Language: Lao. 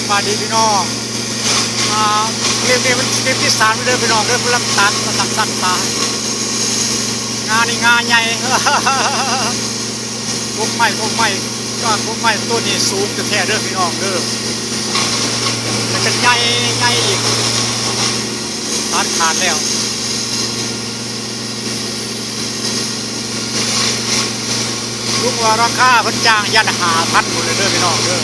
ສະບາຍດີພີ່ນ້ອງ ອ່າ ຄລິບນີ້ມັນຄລິບທີສາມເດີພີ່ນ້ອງເດີ ກຳລັງຕັດ ກຳລັງຕັດປ່າ ງານີ້ງາໃຫຍ່ ກົກໄມ້ ກົກໄມ້ ການກົກໄມ້ຕົ້ນນີ້ສູງແທ້ໆເດີພີ່ນ້ອງເດີ ແລ້ວກໍໃຫຍ່ ໃຫຍ່ອີກ ຕັດຂາດແລ້ວ ລຸງວ່າລາຄາເພິ່ນຈ້າງຢັນຫ້າພັນພຸ້ນເລີຍເດີພີ່ນ້ອງເດີ.